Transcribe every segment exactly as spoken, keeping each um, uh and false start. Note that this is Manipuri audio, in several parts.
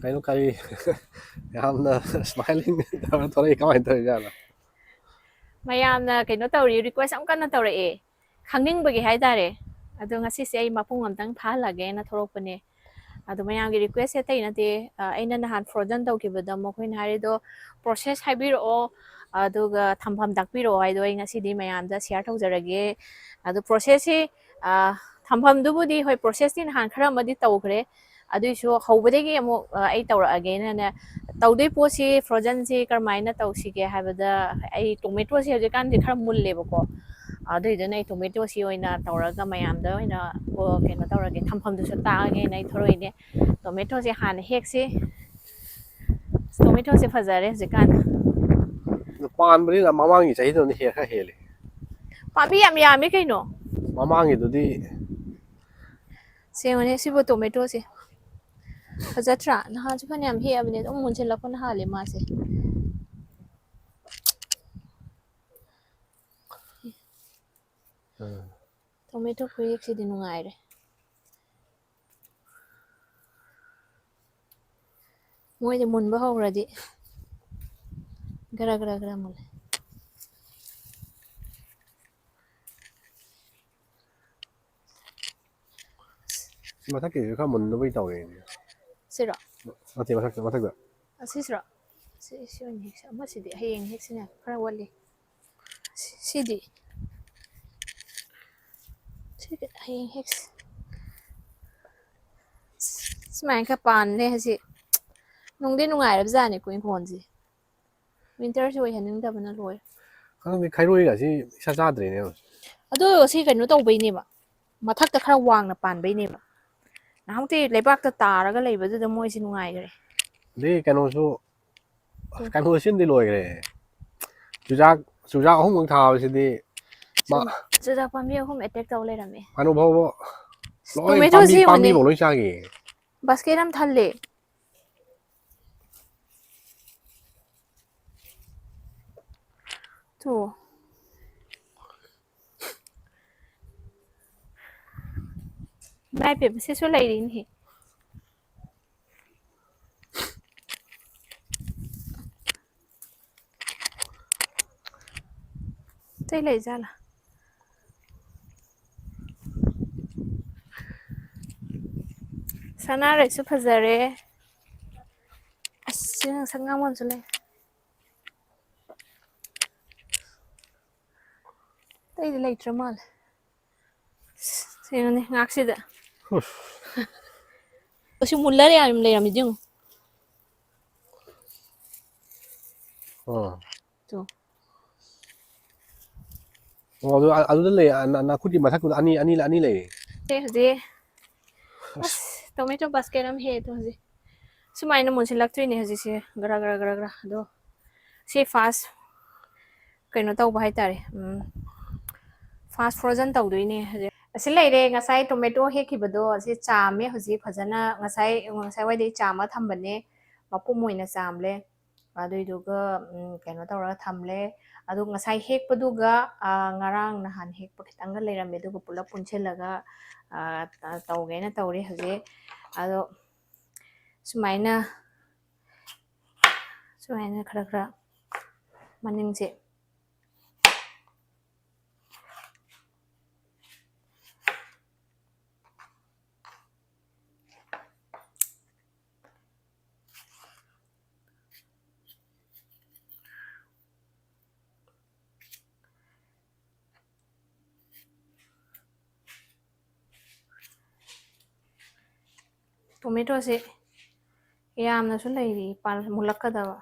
ꯀꯩꯅꯣ ꯀꯔꯤ ꯌꯥꯝꯅ ꯁ꯭ꯃꯥꯏꯂꯤꯡ ꯇꯧꯔ ꯊꯣꯛꯂꯛꯏ, ꯀꯃꯥꯏꯅ ꯇꯧꯔꯤꯖꯥꯠꯅꯣ? ꯃꯌꯥꯝꯅ ꯀꯩꯅꯣ ꯇꯧꯔꯤ, ꯔꯤꯀ꯭ꯋꯦꯁ ꯌꯥꯝ ꯀꯟꯅ ꯇꯧꯔꯛꯑꯦ, ꯈꯪꯅꯤꯡꯕꯒꯤ ꯍꯥꯏꯇꯥꯔꯦ꯫ ꯑꯗꯣ ꯉꯁꯤꯁꯦ ꯑꯩ ꯃꯄꯨꯡ ꯑꯝꯇꯪ ꯐꯥꯍꯜꯂꯒꯦꯅ ꯊꯣꯛꯂꯛꯄꯅꯦ꯫ ꯑꯗꯣ ꯃꯌꯥꯝꯒꯤ ꯔꯤꯀ꯭ꯋꯦꯁꯁꯦ ꯑꯇꯩ ꯅꯠꯇꯦ꯫ ꯑ, ꯑꯩꯅ ꯅꯍꯥꯟ ꯐ꯭ꯔꯣꯖꯟ ꯇꯧꯈꯤꯕꯗ ꯃꯈꯣꯏꯅ ꯍꯥꯏꯔꯤꯗꯣ, ꯄ꯭ꯔꯣꯁꯦꯁ ꯍꯥꯏꯕꯤꯔꯛꯑꯣ, ꯑꯗꯨꯒ ꯊꯝꯐꯝ ꯇꯥꯛꯄꯤꯔꯛꯑꯣ ꯍꯥꯏꯗꯣ ꯑꯩ ꯉꯁꯤꯗꯤ ꯃꯌꯥꯝꯗ ꯁꯤꯌꯥꯔ ꯇꯧꯖꯔꯒꯦ꯫ ꯑꯗꯣ ꯄ꯭ꯔꯣꯁꯦꯁꯁꯤ, ꯑ, ꯊꯝꯐꯝꯗꯨꯕꯨꯗꯤ ꯍꯣꯏ, ꯄ꯭ꯔꯣꯁꯦꯁꯇꯤ ꯅꯍꯥꯟ ꯈꯔ ꯑꯃꯗꯤ ꯇꯧꯈ꯭ꯔꯦ꯫ ꯑꯗꯨꯏꯁꯨ ꯍꯧꯕꯗꯒꯤ ꯑꯃꯨꯛ, ꯑ, ꯑꯩ ꯇꯧꯔꯛꯑꯒꯦꯅꯅꯦ꯫ ꯇꯧꯗꯣꯏ ꯄꯣꯠꯁꯤ, ꯐ꯭ꯔꯣꯖꯟꯁꯤ ꯀꯔꯝꯍꯥꯏꯅ ꯇꯧꯁꯤꯒꯦ ꯍꯥꯏꯕꯗ, ꯑꯩ ꯇꯣꯃꯦꯇꯣꯁꯤ ꯍꯧꯖꯤꯛꯀꯥꯟꯗꯤ ꯈꯔ ꯃꯨꯜꯂꯦꯕꯀꯣ꯫ ꯑꯗꯨꯏꯗꯨꯅ ꯑꯩ ꯇꯣꯃꯦꯇꯣꯁꯤ ꯑꯣꯏꯅ ꯇꯧꯔꯒ ꯃꯌꯥꯝꯗ ꯑꯣꯏꯅ, ꯑꯣ, ꯀꯩꯅꯣ ꯇꯧꯔꯒꯦ, ꯊꯝꯐꯝꯗꯨꯁꯨ ꯇꯥꯛꯑꯒꯦꯅ ꯑꯩ ꯊꯣꯔꯛꯏꯅꯦ꯫ ꯇꯣꯃꯦꯇꯣꯁꯦ ꯍꯥꯟꯅ ꯍꯦꯛꯁꯤ꯫ ꯇꯣꯃꯦꯇꯣꯁꯦ ꯐꯖꯔꯦ ꯍꯧꯖꯤꯛꯀꯥꯟ꯫ ꯄꯥꯟꯕꯅꯤꯅ ꯃꯃꯥꯡꯒꯤ ꯆꯍꯤꯗꯨꯅ ꯍꯦꯛ ꯈꯔ ꯍꯦꯜꯂꯦ꯫ ꯄꯥꯝꯕꯤ ꯌꯥꯝ ꯌꯥꯝꯃꯤ ꯀꯩꯅꯣ꯫ ꯃꯃꯥꯡꯒꯤꯗꯨꯗꯤ ꯁꯦꯡꯉꯨꯅꯦ, ꯁꯤꯕꯨ ꯇꯣꯃꯦꯇꯣꯁꯦ ꯐꯖꯗ꯭ꯔꯥ? ꯅꯍꯥꯟꯁꯨ ꯐꯅꯌꯥꯝ ꯍꯦꯛꯑꯕꯅꯦ, ꯑꯗꯨꯝ ꯃꯨꯟꯁꯤꯜꯂꯛꯄꯅ ꯍꯥꯜꯂꯦ ꯃꯥꯁꯦ꯫ ꯎꯝ꯫ ꯇꯣꯃꯦꯇꯣ ꯈꯨꯍꯦꯛꯁꯤꯗꯤ ꯅꯨꯡꯉꯥꯏꯔꯦ꯫ ꯃꯣꯏꯗꯤ ꯃꯨꯟꯕ ꯍꯧꯈ꯭ꯔꯗꯤ ꯒꯔ ꯒꯔ ꯒꯔ ꯃꯨꯜꯂꯦ꯫ ꯁꯤ ꯃꯊꯛꯀꯤꯁꯤꯁꯨ ꯈꯔ ꯃꯨꯟꯗꯕꯩ ꯇꯧꯋꯦ꯫ ꯁꯤꯔꯣ? ꯅꯠꯇꯦ, ꯃꯊꯛꯇ, ꯃꯊꯛꯇ꯫ ꯑꯁꯤꯁꯤꯔꯣ? ꯁꯤ, ꯁꯤ ꯑꯣꯏꯅ ꯍꯦꯛꯁꯦ꯫ ꯑꯃꯁꯤꯗꯤ ꯍꯌꯦꯡ ꯍꯦꯛꯁꯤꯅꯦ, ꯈꯔ ꯋꯥꯠꯂꯤ꯫ ꯁꯤ-, ꯁꯤꯗꯤ? ꯁꯤꯗꯤ ꯍꯌꯦꯡ ꯍꯦꯛꯁꯦ꯫ ꯁꯨꯃꯥꯏꯅ ꯈꯔ ꯄꯥꯟ ꯂꯩ ꯍꯧꯖꯤꯛ꯫ ꯅꯨꯡꯗꯤ ꯅꯨꯡꯉꯥꯏꯔꯕꯖꯥꯠꯅꯤꯀꯣ ꯏꯪꯈꯣꯜꯁꯦ꯫ ꯋꯤꯟꯇꯔꯁꯦ ꯑꯣꯏꯍꯟꯅꯤꯡꯗꯕꯅ ꯂꯣꯏꯔꯦ꯫ ꯈꯪꯗꯦ, ꯈꯩꯔꯣꯏꯒꯁꯤ ꯏꯆꯥ ꯆꯥꯗ꯭ꯔꯦꯅꯦ꯫ ꯑꯗꯣ ꯁꯤ ꯀꯩꯅꯣ ꯇꯧꯕꯩꯅꯦꯕ, ꯃꯊꯛꯇ ꯈꯔ ꯋꯥꯡꯅ ꯄꯥꯟꯕꯩꯅꯦꯕ꯫ ꯅꯍꯥꯟꯃꯨꯛꯇꯤ ꯂꯩꯕꯥꯛꯇ ꯇꯥꯔꯒ ꯂꯩꯕꯗꯨꯗ ꯃꯣꯏꯁꯦ ꯅꯨꯡꯉꯥꯏꯈ꯭ꯔꯦ꯫ ꯑꯗꯩ ꯀꯩꯅꯣꯁꯨ, ꯀꯩꯅꯣ ꯁꯤꯃꯗꯤ ꯂꯣꯏꯈ꯭ꯔꯦ꯫ ꯆꯨꯖꯥꯛ, ꯆꯨꯖꯥꯛ ꯑꯍꯨꯝꯃꯛ ꯊꯥꯕꯁꯤꯗꯤ ꯃꯥ-, ꯆꯨ-, ꯆꯨꯖꯥꯛ ꯄꯥꯝꯕꯤ ꯑꯍꯨꯝ ꯑꯦꯇꯦꯛ ꯇꯧ ꯂꯩꯔꯝꯃꯦ꯫ ꯉꯥꯅꯨ ꯐꯥꯎꯕ ꯂꯣꯏ, ꯇꯣꯃꯦꯇꯣ ꯄꯥꯝꯕꯤ, ꯁꯤ ꯌꯦꯡꯉꯨꯅꯦ꯫ ꯄꯥꯝꯕꯤꯐꯥꯎ ꯂꯣꯏ ꯆꯥꯈꯤ꯫ ꯕꯥꯁꯀꯦꯠ ꯑꯃ ꯊꯜꯂꯦ꯫ ꯇꯨ꯫ ꯏꯃꯥꯏ ꯄꯦꯝꯃ, ꯁꯤꯁꯨ ꯂꯩꯔꯤꯅꯦꯍꯦ꯫ ꯀꯩ ꯂꯩꯖꯥꯠꯂꯥ? ꯁꯅꯥꯔꯩꯁꯨ ꯐꯖꯔꯦ꯫ ꯑꯁ, ꯁꯤ ꯉꯥꯡꯁꯪ ꯉꯥꯡꯕ ꯑꯃꯁꯨ ꯂꯩ꯫ ꯑꯇꯩꯗꯤ ꯂꯩꯇ꯭ꯔ ꯃꯥꯜꯂꯦ꯫ ꯁꯤꯅꯅꯦ ꯉꯥꯛꯁꯤꯗ꯫ ꯍꯨꯁ꯫ ꯑꯁꯤ ꯃꯨꯜꯂꯔ ꯌꯥꯝ ꯂꯩꯔꯝꯃꯤꯗꯤ ꯌꯦꯡꯉꯨ꯫ ꯑꯥ꯫ ꯇꯣ꯫ ꯑꯣ, ꯑꯗꯨ, ꯑꯗꯨꯗ ꯂꯩ, ꯑ, ꯅ-, ꯅꯥꯀꯨꯠꯇꯤ ꯃꯊꯛꯇꯨꯗ ꯑꯅꯤ, ꯑꯅꯤ, ꯑꯅꯤ ꯂꯩꯌꯦ꯫ ꯁꯦ ꯍꯧꯖꯤꯛ꯫ ꯑꯁ꯫ ꯑꯁ, tomato basket ꯑꯃ ꯍꯦꯛꯑꯦ ꯇꯨ ꯍꯧꯖꯤꯛ꯫ ꯁꯨꯃꯥꯏꯅ ꯃꯨꯟꯁꯤꯜꯂꯛꯇꯣꯏꯅꯦ ꯍꯧꯖꯤꯛꯁꯦ꯫ ꯒ꯭ꯔ, ꯒ꯭ꯔ, ꯒ꯭ꯔ, ꯒ꯭ꯔ꯫ ꯑꯗꯣ ꯁꯤ fast ꯀꯩꯅꯣ ꯇꯧꯕ ꯍꯥꯏꯇꯥꯔꯦ꯫ ꯎꯝ, fast frozen ꯇꯧꯗꯣꯏꯅꯦ ꯍꯧꯖꯤꯛ꯫ ꯑꯁꯤ ꯂꯩꯔꯦ, ꯉꯁꯥꯏ tomato ꯍꯦꯛꯈꯤꯕꯗꯣ, ꯑꯁꯤ ꯆꯥꯝꯃꯦ ꯍꯧꯖꯤꯛ ꯐꯖꯅ꯫ ꯉꯁꯥꯏ, ꯉꯁꯥꯏ ꯋꯥꯏꯗꯩ ꯆꯥꯝꯃ ꯊꯝꯕꯅꯦ, ꯃꯄꯨꯝ ꯑꯣꯏꯅ ꯆꯥꯝꯂꯦ꯫ ꯑꯗꯨꯏꯗꯨꯒ, ꯎꯝ, ꯀꯩꯅꯣ ꯇꯧꯔꯒ ꯊꯝꯂꯦ꯫ ꯑꯗꯨ ꯉꯁꯥꯏ ꯍꯦꯛꯄꯗꯨꯒ, ꯑ, ꯉꯔꯥꯡ ꯅꯍꯥꯟ ꯍꯦꯛꯄ ꯈꯤꯇꯪꯒ ꯂꯩꯔꯝꯃꯦ, ꯑꯗꯨꯒ ꯄꯨꯂꯞ ꯄꯨꯟꯁꯤꯜꯂꯒ, ꯑ, ꯑ, ꯇꯧꯒꯦꯅ ꯇꯧꯔꯤ ꯍꯧꯖꯤꯛ꯫ ꯑꯗꯣ ꯁꯨꯃꯥꯏꯅ, ꯁꯨꯃꯥꯏꯅ ꯈꯔ ꯈꯔ ꯃꯅꯤꯡꯁꯦ tomatoꯁꯦ ꯌꯥꯝꯅꯁꯨ ꯂꯩꯔꯤ, ꯄꯥꯜ-, ꯃꯨꯜꯂꯛꯀꯗꯕ꯫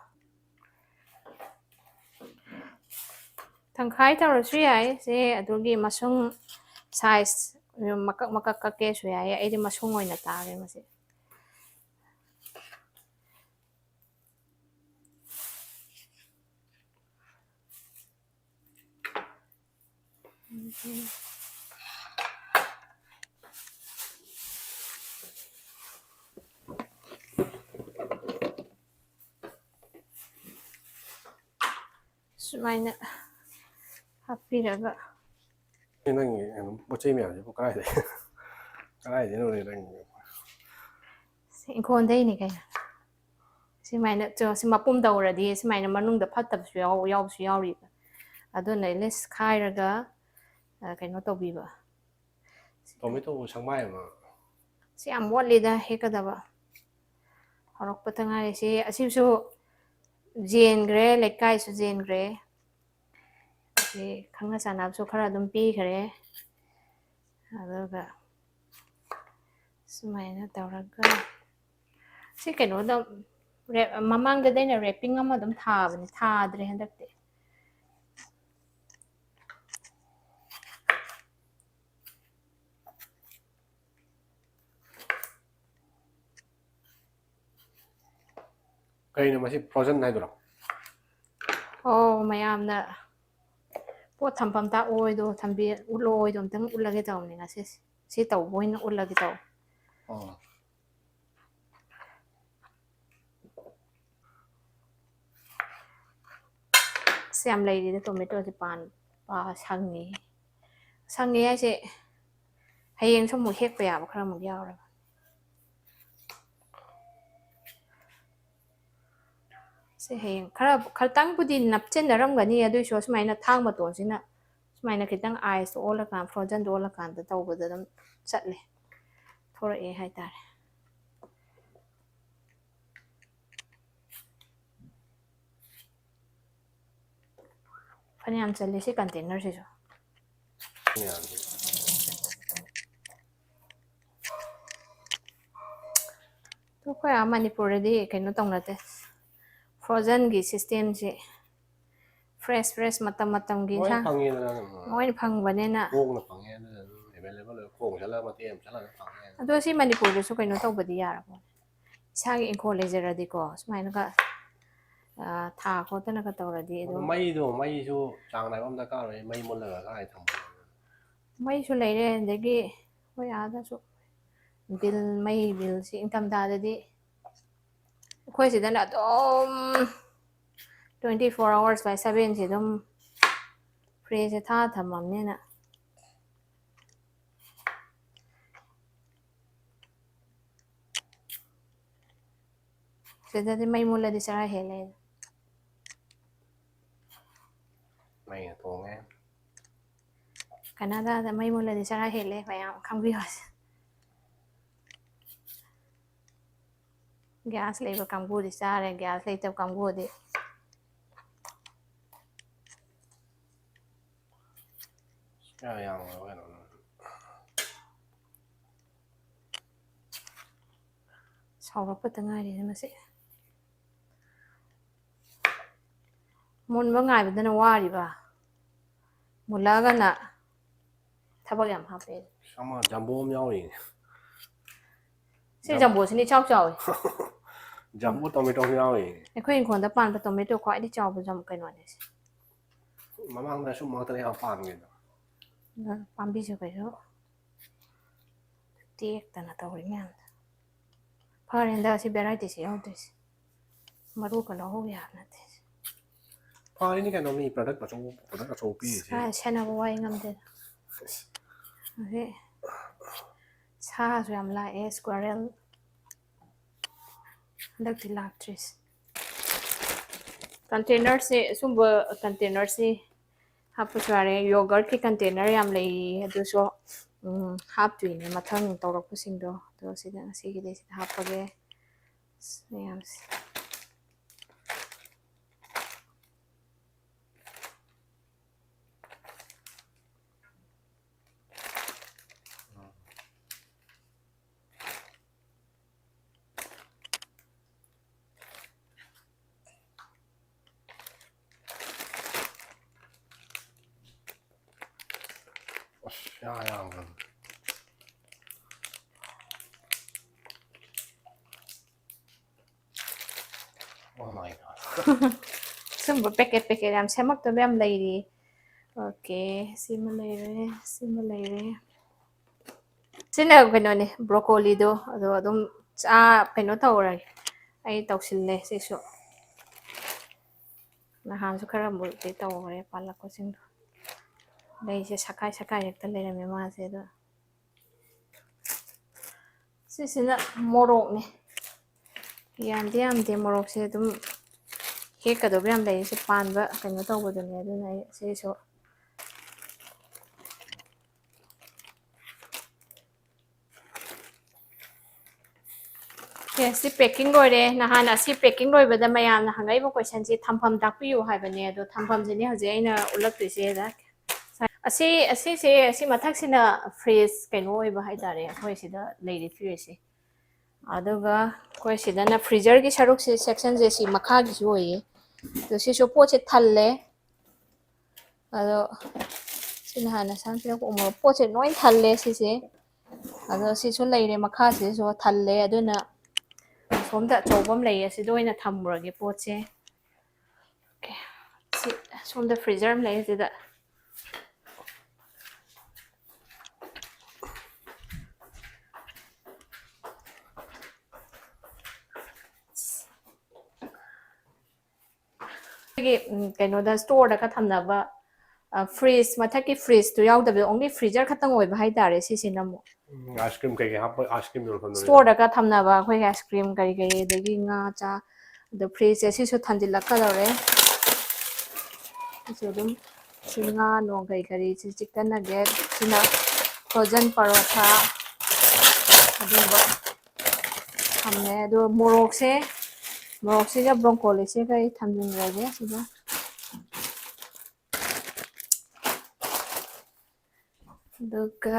ꯇꯪꯈꯥꯏ ꯇꯧꯔꯁꯨ ꯌꯥꯏ ꯁꯦ, ꯑꯗꯨꯒꯤ ꯃꯁꯨꯡ size ꯃꯀꯛ ꯃꯀꯛ ꯀꯛꯀꯦꯁꯨ ꯌꯥꯏ, ꯑꯩꯗꯤ ꯃꯁꯨꯡ ꯑꯣꯏꯅ ꯇꯥꯔꯦ ꯃꯁꯤ꯫ ꯁꯨꯃꯥꯏꯅ ꯍꯥꯞꯄꯤꯔꯒ꯫ ꯑꯦ, ꯅꯪꯒꯤ ꯀꯩꯅꯣ, ꯄꯣꯠ ꯆꯩ ꯃꯌꯥꯝꯁꯤꯕꯨ ꯀꯗꯥꯏꯗꯩ-, ꯀꯗꯥꯏꯗꯩꯅꯣꯅꯦ ꯅꯪꯒꯤ? ꯁꯤ ꯏꯪꯈꯣꯜꯗꯩꯅꯦ ꯀꯩꯅꯣ꯫ ꯁꯨꯃꯥꯏꯅ, ꯆꯣ, ꯁꯤ ꯃꯄꯨꯝ ꯇꯧꯔꯗꯤ ꯁꯨꯃꯥꯏꯅ ꯃꯅꯨꯡꯗ ꯐꯠꯇꯕꯁꯨ ꯌꯥꯎ-, ꯌꯥꯎꯕꯁꯨ ꯌꯥꯎꯔꯤꯕ꯫ ꯑꯗꯨꯅ ꯑꯦꯠꯂꯤꯁ ꯈꯥꯏꯔꯒ, ꯑ, ꯀꯩꯅꯣ ꯇꯧꯕꯤꯕ꯫ ꯇꯣꯃꯦꯇꯣꯕꯨ ꯁꯪꯕꯥꯏ ꯑꯃ꯫ ꯁꯤ ꯌꯥꯝ ꯋꯥꯠꯂꯤꯗ ꯍꯦꯛꯀꯗꯕ꯫ ꯍꯧꯔꯛꯄꯗ ꯉꯥꯏꯔꯤ꯫ ꯁꯤ ꯑꯁꯤꯁꯨ ꯌꯦꯟꯈ꯭ꯔꯦ, ꯂꯩꯀꯥꯏꯁꯨ ꯌꯦꯟꯈ꯭ꯔꯦ꯫ ꯁꯤ ꯈꯪꯅ ꯆꯥꯟꯅꯕꯁꯨ ꯈꯔ ꯑꯗꯨꯝ ꯄꯤꯈ꯭ꯔꯦ꯫ ꯑꯗꯨꯒ ꯁꯨꯃꯥꯏꯅ ꯇꯧꯔꯒ ꯁꯤ ꯀꯩꯅꯣꯗ ꯔꯦꯞ-, ꯃꯃꯥꯡꯗꯗꯤ ꯑꯩꯅ ꯔꯦꯄꯤꯡ ꯑꯃ ꯑꯗꯨꯝ ꯊꯥꯕꯅꯦ, ꯊꯥꯗ꯭ꯔꯦ ꯍꯟꯗꯛꯇꯤ꯫ ꯀꯩꯅꯣ ꯃꯁꯤ ꯐ꯭ꯔꯣꯖꯟ ꯍꯥꯏꯗꯨꯔꯣ? ꯑꯣ, ꯃꯌꯥꯝꯅ ꯄꯣꯠ ꯊꯝꯐꯝ ꯇꯥꯛꯑꯣꯏꯗꯣ, ꯊꯝꯕꯤ-, ꯎꯠꯂꯛꯑꯣꯏꯗꯣ ꯑꯝꯇꯪ ꯎꯠꯂꯒꯦ ꯇꯧꯕꯅꯤ ꯉꯁꯤꯁꯦ꯫ ꯁꯤ ꯇꯧꯕ ꯑꯣꯏꯅ ꯎꯠꯂꯒꯦ ꯇꯧꯕ꯫ ꯑꯣ꯫ ꯑꯁ, ꯌꯥꯝ ꯂꯩꯔꯤꯗ ꯇꯣꯃꯦꯇꯣꯁꯦ ꯄꯥꯟ-, ꯄꯥ-, ꯁꯪꯉꯤ꯫ ꯁꯪꯉꯤ ꯍꯥꯏꯁꯦ, ꯍꯌꯦꯡꯁꯨ ꯑꯃꯨꯛ ꯍꯦꯛꯄ ꯌꯥꯕ ꯈꯔ ꯑꯃꯨꯛ ꯌꯥꯎꯔꯕ꯫ ꯁꯤ ꯍꯌꯦꯡ ꯈꯔ, ꯈꯔꯇꯪꯕꯨꯗꯤ ꯅꯞꯆꯤꯟꯅꯔꯝꯒꯅꯤ, ꯑꯗꯨꯏꯁꯨ ꯁꯨꯃꯥꯏꯅ ꯊꯥꯡ ꯃꯇꯣꯟꯁꯤꯅ ꯁꯨꯃꯥꯏꯅ ꯈꯤꯇꯪ ꯑꯥꯏꯁꯇꯣ ꯑꯣꯜꯂꯀꯥꯟ, ꯐ꯭ꯔꯣꯖꯟꯗꯣ ꯑꯣꯜꯂꯀꯥꯟꯗ ꯇꯧꯕꯗ ꯑꯗꯨꯝ ꯆꯠꯂꯦ, ꯊꯣꯔꯛꯑꯦ ꯍꯥꯏꯇꯥꯔꯦ꯫ ꯐꯅꯌꯥꯝ ꯆꯜꯂꯦ ꯁꯤ ꯀꯟꯇꯦꯅꯔꯁꯤꯁꯨ꯫ ꯌꯥꯅꯤ꯫ ꯑꯗꯣ ꯑꯩꯈꯣꯏ ꯑꯥ ꯃꯅꯤꯄꯨꯔꯗꯗꯤ ꯀꯩꯅꯣ ꯇꯧꯅꯗꯦ, ꯐ꯭ꯔꯣꯖꯟꯒꯤ ꯁꯤꯁꯇꯦꯝꯁꯤ ꯐ꯭ꯔꯦꯁ ꯐ꯭ꯔꯦꯁ ꯃꯇꯝ ꯃꯇꯝꯒꯤ ꯂꯣꯏ ꯏꯟꯁꯥꯡ ꯐꯪꯉꯦꯗꯅ ꯑꯗꯨꯝ꯫ ꯂꯣꯏꯅ ꯐꯪꯕꯅꯤꯅ꯫ ꯍꯣꯡꯅ ꯐꯪꯉꯦ ꯑꯗꯨꯅ ꯑꯗꯨꯝ ꯑꯦꯕꯥꯏꯂꯦꯕꯜ ꯑꯣꯏ꯫ ꯈꯣꯡ ꯆꯠꯂꯒ ꯃꯇꯦꯛ ꯑꯃ ꯆꯠꯂꯒ ꯐꯪꯉꯦ꯫ ꯑꯗꯣ ꯁꯤ ꯃꯅꯤꯄꯨꯔꯗꯁꯨ ꯀꯩꯅꯣ ꯇꯧꯕꯗꯤ ꯌꯥꯔꯕꯣ? ꯏꯁꯥꯒꯤ ꯏꯪꯈꯣꯜ ꯂꯩꯖꯔꯗꯤꯀꯣ, ꯁꯨꯃꯥꯏꯅꯒ, ꯑ, ꯊꯥ ꯈꯣꯠꯇꯅꯒ ꯇꯧꯔꯗꯤ ꯑꯗꯨꯝ꯫ ꯃꯩꯗꯣ, ꯃꯩꯁꯨ ꯆꯥꯡ ꯅꯥꯏꯕ ꯑꯃ ꯗꯔꯀꯥꯔ ꯑꯣꯏ꯫ ꯃꯩ ꯃꯨꯠꯂꯒ ꯀꯥꯏ ꯊꯝꯕ? ꯃꯩꯁꯨ ꯂꯩꯔꯦ, ꯑꯗꯒꯤ ꯑꯩꯈꯣꯏ ꯑꯥꯗꯁꯨ ꯕꯤꯜ, ꯃꯩ ꯕꯤꯜꯁꯤ ꯏꯪꯊꯝꯊꯥꯗꯗꯤ ꯑꯩꯈꯣꯏ ꯁꯤꯗꯅ ꯑꯗꯨꯝ twenty four hours by sevenꯁꯤ ꯑꯗꯨꯝ ꯐ꯭ꯔꯤꯖꯁꯦ ꯊꯥ ꯊꯝꯃꯕꯅꯤꯅ꯫ ꯁꯤꯗꯗꯤ ꯃꯩ ꯃꯨꯠꯂꯗꯤ ꯆꯔꯥ ꯍꯦꯜꯂꯦ꯫ ꯃꯩꯅ ꯀꯅꯥꯗꯥꯗ ꯃꯩ ꯃꯨꯠꯂꯗꯤ ꯆꯔꯥ ꯍꯦꯜꯂꯦ ꯃꯌꯥꯝ ꯈꯪꯕꯤꯌꯣ꯫ ꯒ꯭ꯌꯥꯁ ꯂꯩꯕ ꯀꯥꯡꯕꯨꯗꯤ ꯆꯥꯔꯦ, ꯒ꯭ꯌꯥꯁ ꯂꯩꯇꯕ ꯀꯥꯡꯕꯨꯗꯤ ꯌꯥ ꯌꯥꯝ ꯀꯩꯅꯣ꯫ ꯁꯥꯎꯔꯛꯄꯇ ꯉꯥꯏꯔꯤꯅꯦ ꯃꯁꯤ꯫ ꯃꯨꯟꯕ ꯉꯥꯏꯕꯗꯅ ꯋꯥꯔꯤꯕ, ꯃꯨꯜꯂꯛꯑꯒꯅ ꯊꯕꯛ ꯌꯥꯝ ꯍꯥꯞꯄꯦ꯫ ꯑꯃ ꯖꯝꯕꯣ ꯑꯃ ꯌꯥꯎꯔꯤ꯫ ꯁꯤ ꯖꯝ- ꯖꯝꯕꯣꯁꯤꯅ ꯏꯆꯥꯎ ꯆꯥꯎꯋꯤ꯫ ꯖꯝꯕꯣ ꯇꯣꯃꯦꯇꯣ ꯑꯃ ꯌꯥꯎꯔꯤ꯫ ꯑꯩꯈꯣꯏ ꯏꯪꯈꯣꯜꯗ ꯄꯥꯟꯕ ꯇꯣꯃꯦꯇꯣ ꯈ꯭ꯋꯥꯏꯗꯒꯤ ꯆꯥꯎꯕ ꯖꯝ ꯀꯩꯅꯣꯅꯦ ꯁꯤ꯫ ꯃꯃꯥꯡꯗ ꯁꯨꯝ ꯃꯔꯛꯇ ꯌꯥꯝ ꯄꯥꯟꯒꯤꯗꯣ꯫ ꯑꯗ ꯄꯥꯝꯕꯤꯁꯨ ꯀꯩꯁꯨ ꯇꯦꯛꯇꯅ ꯇꯧꯔꯤ ꯃꯌꯥꯝꯗꯣ꯫ ꯐꯔꯦ ꯍꯟꯗꯛ ꯑꯁꯤ ꯚꯦꯔꯥꯏꯇꯤꯁꯤ ꯌꯥꯎꯗ꯭ꯔꯤꯁꯦ꯫ ꯃꯔꯨꯒ ꯂꯧꯍꯧ ꯌꯥꯕ ꯅꯠꯇꯦ꯫ ꯐꯔꯤꯅꯤ ꯀꯩꯅꯣ ꯃꯤ ꯄ꯭ꯔꯗꯛ ꯑꯆꯧꯕ, ꯄ꯭ꯔꯗꯛ ꯑꯆꯧꯕ ꯄꯤꯔꯤꯁꯦ꯫ ꯀꯥꯏ ꯁꯦꯟꯅꯕ ꯋꯥꯏ ꯉꯝꯗꯦꯗ꯫ ꯑꯁ꯫ ꯑꯗꯩ ꯁꯥꯁꯨ ꯌꯥꯝ ꯂꯥꯛꯑꯦ, squirrel꯫ ꯍꯟꯗꯛꯇꯤ ꯂꯥꯛꯇ꯭ꯔꯤꯁꯦ꯫ Containerꯁꯦ, ꯁꯨꯝꯕ containerꯁꯦ ꯍꯥꯞꯄꯁꯨ ꯌꯥꯔꯦ꯫ Yogurtꯀꯤ container ꯌꯥꯝ ꯂꯩꯔꯤ, ꯑꯗꯨꯁꯨ, ꯎꯝ, ꯍꯥꯞꯇꯣꯏꯅꯦ ꯃꯊꯪ ꯇꯧꯔꯛꯄꯁꯤꯡꯗꯣ꯫ ꯑꯗꯣ ꯁꯤꯗ ꯉꯁꯤꯒꯤꯗꯤ ꯁꯤꯗ ꯍꯥꯞꯄꯒꯦ꯫ ꯃꯌꯥꯝꯁꯦ꯫ ꯑꯁ, ꯌꯥ ꯌꯥꯝꯈ꯭ꯔꯕꯅꯤ꯫ Oh my God. ꯁꯨꯝꯕ packet packet ꯌꯥꯝ ꯁꯦꯝꯃꯛꯇꯕ ꯌꯥꯝ ꯂꯩꯔꯤ꯫ Okay, ꯁꯤꯃ ꯂꯩꯔꯦ, ꯁꯤꯃ ꯂꯩꯔꯦ꯫ ꯁꯤꯅ ꯀꯩꯅꯣꯅꯦ, broccoliꯗꯣ, ꯑꯗꯣ ꯑꯗꯨꯝ ꯆꯥ-, ꯀꯩꯅꯣ ꯇꯧꯔꯒꯦ꯫ ꯑꯩ ꯇꯧꯁꯤꯜꯂꯦ ꯁꯤꯁꯨ꯫ ꯅꯍꯥꯟꯁꯨ ꯈꯔ ꯑꯃꯨꯛꯇꯤ ꯇꯧꯈ꯭ꯔꯦ ꯄꯥꯜꯂꯛꯄꯁꯤꯡꯗꯣ꯫ ꯂꯩꯁꯦ ꯁꯛꯈꯥꯏ ꯁꯛꯈꯥꯏ ꯍꯦꯛꯇ ꯂꯩꯔꯝꯃꯦ ꯃꯥꯁꯦ꯫ ꯑꯗꯣ ꯁꯤꯁꯤꯅ ꯃꯣꯔꯣꯛꯅꯦ꯫ ꯌꯥꯝꯗꯤ ꯌꯥꯝꯗꯦ ꯃꯣꯔꯣꯛꯁꯦ, ꯑꯗꯨꯝ ꯍꯦꯛꯀꯗꯧꯕ ꯌꯥꯝ ꯂꯩ꯫ ꯁꯤ ꯄꯥꯟꯕ ꯀꯩꯅꯣ ꯇꯧꯕꯗꯨꯅꯦ, ꯑꯗꯨꯅ ꯑꯩ ꯁꯤꯁꯨ ꯑꯣꯀꯦ, ꯁꯤ packing ꯂꯣꯏꯔꯦ꯫ ꯅꯍꯥꯟ ꯑꯁꯤ packing ꯂꯣꯏꯕꯗ ꯃꯌꯥꯝꯅ ꯍꯪꯉꯛꯏꯕ questionꯁꯤ ꯊꯝꯐꯝ ꯇꯥꯛꯄꯤꯌꯨ ꯍꯥꯏꯕꯅꯦ, ꯑꯗꯣ ꯊꯝꯐꯝꯁꯤꯅꯦ ꯍꯧꯖꯤꯛ ꯑꯩꯅ ꯎꯠꯂꯛꯇꯣꯏꯁꯦ꯫ ꯑꯁꯤ, ꯑꯁꯤꯁꯦ, ꯑꯁꯤ ꯃꯊꯛꯁꯤꯅ fridge ꯀꯩꯅꯣ ꯑꯣꯏꯕ ꯍꯥꯏꯇꯥꯔꯦ, ꯑꯩꯈꯣꯏ ꯁꯤꯗ ꯂꯩꯔꯤ fridgeꯁꯦ꯫ ꯑꯗꯨꯒ ꯑꯩꯈꯣꯏ ꯁꯤꯗꯅ freezerꯒꯤ ꯁꯔꯨꯛꯁꯦ, sectionꯁꯦ ꯁꯤ ꯃꯈꯥꯒꯤꯁꯨ ꯑꯣꯏꯌꯦ꯫ ꯑꯗꯣ ꯁꯤꯁꯨ ꯄꯣꯠꯁꯦ ꯊꯜꯂꯦ꯫ ꯑꯗꯣ ꯁꯤꯅ ꯍꯥꯟꯅ ꯁꯥꯟ ꯄꯤꯔꯛꯄ ꯎꯃꯣꯔꯣꯛ ꯄꯣꯠꯁꯦ ꯂꯣꯏ ꯊꯜꯂꯦ ꯁꯤꯁꯦ꯫ ꯑꯗꯣ ꯁꯤꯁꯨ ꯂꯩꯔꯦ, ꯃꯈꯥꯁꯤꯁꯨ ꯊꯜꯂꯦ꯫ ꯑꯗꯨꯅ ꯁꯣꯝꯗ ꯑꯆꯧꯕ ꯑꯃ ꯂꯩꯌꯦ, ꯁꯤꯗ ꯑꯣꯏꯅ ꯊꯝꯃꯨꯔꯒꯦ ꯄꯣꯠꯁꯦ꯫ ꯑꯣꯀꯦ, ꯁꯤ ꯁꯣꯝꯗ freezer ꯑꯃ ꯂꯩ ꯁꯤꯗ꯫ ꯑꯩꯈꯣꯏꯒꯤ, ꯎꯝ, ꯀꯩꯅꯣꯗ storeꯗꯒ ꯊꯝꯅꯕ, ꯑ, fridge, ꯃꯊꯛꯀꯤ fridgeꯇꯨ ꯌꯥꯎꯗꯕꯤꯗ only freezer ꯈꯛꯇꯪ ꯑꯣꯏꯕ ꯍꯥꯏꯇꯥꯔꯦ ꯁꯤꯁꯤꯅ ꯑꯃꯨꯛ꯫ ꯎꯝ, ice cream ꯀꯩꯀꯩ ꯍꯥꯞꯄ, ice cream ꯌꯣꯟꯐꯝꯗꯨꯅꯦ꯫ Storeꯗꯒ ꯊꯝꯅꯕ ꯑꯩꯈꯣꯏꯒꯤ ice cream ꯀꯔꯤ ꯀꯔꯤ, ꯑꯗꯒꯤ ꯉꯥ ꯆꯥ, ꯑꯗꯣ fridgeꯁꯦ ꯁꯤꯁꯨ ꯊꯥꯟꯖꯤꯜꯂꯛꯀꯗꯧꯔꯦ꯫ ꯁꯤꯁꯨ ꯑꯗꯨꯝ ꯁꯤ ꯉꯥ ꯅꯣꯡ ꯀꯔꯤ ꯀꯔꯤ, ꯁꯤ chicken nugget, ꯁꯤꯅ frozen ꯄꯔꯣꯊꯥ, ꯑꯗꯨꯒꯨꯝꯕ ꯊꯝꯃꯦ꯫ ꯑꯗꯣ ꯃꯣꯔꯣꯛꯁꯦ, ꯃꯣꯔꯣꯛꯁꯤꯒ broccolisꯁꯤꯒ ꯑꯩ ꯊꯝꯖꯤꯟꯈ꯭ꯔꯒꯦ ꯁꯤꯗ꯫ ꯑꯗꯨꯒ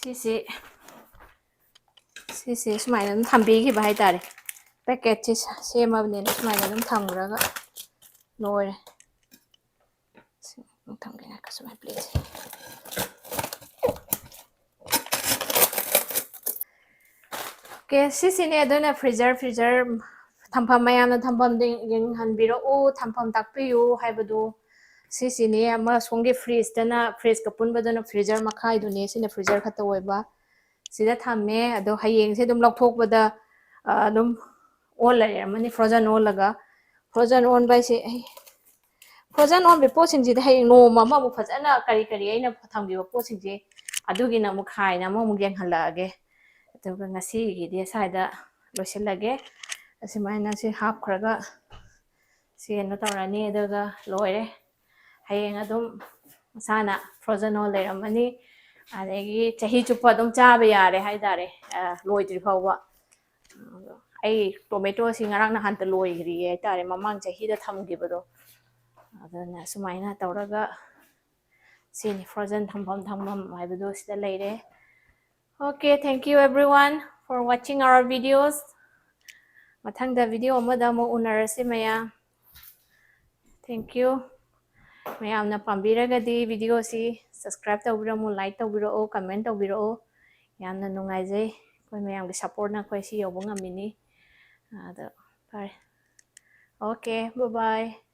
ꯁꯤꯁꯦ, ꯁꯤꯁꯦ ꯁꯨꯃꯥꯏꯅ ꯑꯗꯨꯝ ꯊꯝꯕꯤꯈꯤꯕ ꯍꯥꯏꯇꯥꯔꯦ꯫ Packetꯁꯦ ꯁꯦꯝꯃꯕꯅꯤꯅ ꯁꯨꯃꯥꯏꯅ ꯑꯗꯨꯝ ꯊꯝꯈ꯭ꯔꯒ ꯂꯣꯏꯔꯦ꯫ ꯁꯤ ꯑꯃꯨꯛ ꯊꯝꯒꯦ, ꯉꯥꯏꯈꯣ, ꯁꯨꯃꯥꯏꯅ plateꯁꯦ꯫ ꯑꯣꯀꯦ, ꯁꯤꯁꯤꯅꯦ ꯑꯗꯨꯅ freezer, freezer ꯊꯝꯐꯝ, ꯃꯌꯥꯝꯅ ꯊꯝꯐꯝꯗ ꯌꯦꯡꯍꯟꯕꯤꯔꯛꯎ, ꯊꯝꯐꯝ ꯇꯥꯛꯄꯤꯌꯨ ꯍꯥꯏꯕꯗꯨ꯫ ꯁꯤꯁꯤꯅꯦ ꯑꯃ ꯁꯣꯝꯒꯤ fridgeꯇꯅ, fridgeꯀ ꯄꯨꯟꯕꯗꯨꯅ freezer ꯃꯈꯥꯏꯗꯨꯅꯦ, ꯁꯤꯅ freezer ꯈꯛꯇ ꯑꯣꯏꯕ꯫ ꯁꯤꯗ ꯊꯝꯃꯦ꯫ ꯑꯗꯣ ꯍꯌꯦꯡꯁꯦ ꯑꯗꯨꯝ ꯂꯧꯊꯣꯛꯄꯗ, ꯑ, ꯑꯗꯨꯝ ꯑꯣꯜ ꯂꯩꯔꯝꯃꯅꯤ, frozen ꯑꯣꯜꯂꯒ꯫ Frozen ꯑꯣꯟꯕ ꯍꯥꯏꯁꯦ ꯑꯩ, frozen ꯑꯣꯟꯕꯒꯤ ꯄꯣꯠꯁꯤꯡꯁꯤꯗꯤ ꯍꯌꯦꯡ ꯅꯣꯡꯃ ꯑꯃꯃꯨꯛ ꯐꯖꯅ ꯀꯔꯤ ꯀꯔꯤ ꯑꯩꯅ ꯊꯝꯈꯤꯕ ꯄꯣꯠꯁꯤꯡꯁꯦ, ꯑꯗꯨꯒꯤꯅ ꯑꯃꯨꯛ ꯈꯥꯏꯅ ꯑꯃꯃꯨꯛ ꯌꯦꯡꯍꯜꯂꯛꯑꯒꯦ꯫ ꯑꯗꯨꯒ ꯉꯁꯤꯒꯤꯗꯤ ꯁ꯭ꯋꯥꯏꯗ ꯂꯣꯏꯁꯤꯜꯂꯒꯦ꯫ ꯑꯁꯨꯃꯥꯏꯅ ꯁꯤ ꯍꯥꯞꯈ꯭ꯔꯒ ꯁꯤ ꯀꯩꯅꯣ ꯇꯧꯔꯅꯤ, ꯑꯗꯨꯒ ꯂꯣꯏꯔꯦ꯫ ꯍꯌꯦꯡ ꯑꯗꯨꯝ ꯃꯁꯥꯅ frozen ꯑꯣꯟ ꯂꯩꯔꯝꯃꯅꯤ꯫ ꯑꯗꯒꯤ ꯆꯍꯤ ꯆꯨꯞꯄ ꯑꯗꯨꯝ ꯆꯥꯕ ꯌꯥꯔꯦ ꯍꯥꯏꯇꯥꯔꯦ, ꯑ, ꯂꯣꯏꯗ꯭ꯔꯤ ꯐꯥꯎꯕ꯫ ꯑꯗꯣ ꯑꯩ ꯇꯣꯃꯦꯇꯣꯁꯤ ꯉꯔꯥꯡ ꯅꯍꯥꯟꯇ ꯂꯣꯏꯈ꯭ꯔꯤꯌꯦ ꯍꯥꯏꯇꯥꯔꯦ, ꯃꯃꯥꯡ ꯆꯍꯤꯗ ꯊꯝꯈꯤꯕꯗꯣ꯫ ꯑꯗꯨꯅ ꯁꯨꯃꯥꯏꯅ ꯇꯧꯔꯒ ꯁꯤꯅꯤ, frozen ꯊꯝꯐꯝ ꯊꯝꯐꯝ ꯍꯥꯏꯕꯗꯣ ꯁꯤꯗ ꯂꯩꯔꯦ꯫ Okay, thank you everyone for watching our videos. ꯃꯊꯪꯗ video ꯑꯃꯗ ꯑꯃꯨꯛ ꯎꯅꯔꯁꯤ ꯃꯌꯥꯝ꯫ Thank you. ꯃꯌꯥꯝꯅ ꯄꯥꯝꯕꯤꯔꯒꯗꯤ videoꯁꯤ subscribe ꯇꯧꯕꯤꯔꯝꯃꯨ, like ꯇꯧꯕꯤꯔꯛꯑꯣ, comment ꯇꯧꯕꯤꯔꯛꯑꯣ꯫ ꯌꯥꯝꯅ ꯅꯨꯡꯉꯥꯏꯖꯩ, ꯑꯩꯈꯣꯏ ꯃꯌꯥꯝꯒꯤ supportꯅ ꯑꯩꯈꯣꯏ ꯁꯤ ꯌꯧꯕ ꯉꯝꯃꯤꯅꯤ꯫ ꯑꯗꯣ ꯐꯔꯦ, okay, bye bye.